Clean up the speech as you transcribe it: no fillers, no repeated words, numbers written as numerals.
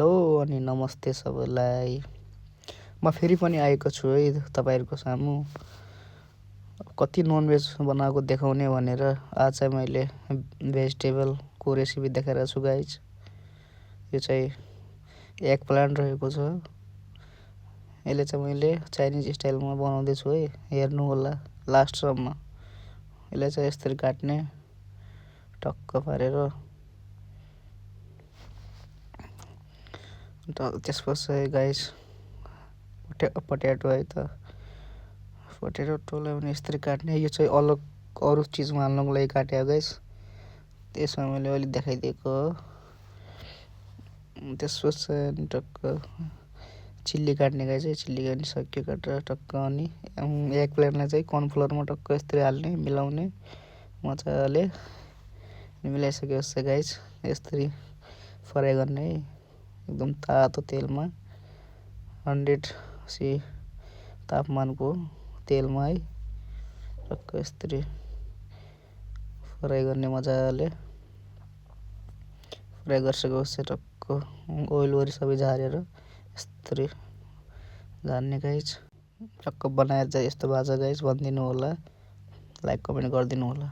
Hello अनि नमस्ते सबैलाई। म फेरि पनि आएको छु है तपाईँहरूको सामु कति ननभेज बनाएको देखाउने भनेर। आज चाहिँ मैले भेजिटेबलको रेसिपी देखाइरहेको छु गाइज। यो चाहिँ एग प्लान्ट रहेको छ। यसले चाहिँ मैले चाइनिज स्टाइलमा बनाउँदैछु है, हेर्नु होला लास्टसम्म। यसलाई चाहिँ यसरी काट्ने टक्क पारेर। त्यसपछि गाइस पटेटो है त, पटेटोलाई पनि यसरी काट्ने। यो चाहिँ अलग अरू चिजमा हाल्नको लागि काट्यो गाइस, त्यसमा मैले अलि देखाइदिएको हो। त्यसपछि टक्क चिल्ली काट्ने गाइस है, चिल्ली काट्ने सक्यो काटेर टक्क। अनि एग प्लेटलाई चाहिँ कर्नफ्लोरमा टक्क यसरी हाल्ने, मिलाउने मजाले। मिलाइसकेपछि गाइस यसरी फ्राई गर्ने है, एकदम तातो तेलमा 100 तापमानको तेलमा है, टक्क यसरी फ्राई गर्ने मजाले। फ्राई गरिसकेपछि टक्क ओइल सबै झारेर यसरी झार्ने गाइस। टक्क बनाएर चाहिँ यस्तो बाजा गाइस भनिदिनु होला, लाइक कमेन्ट गरिदिनु होला।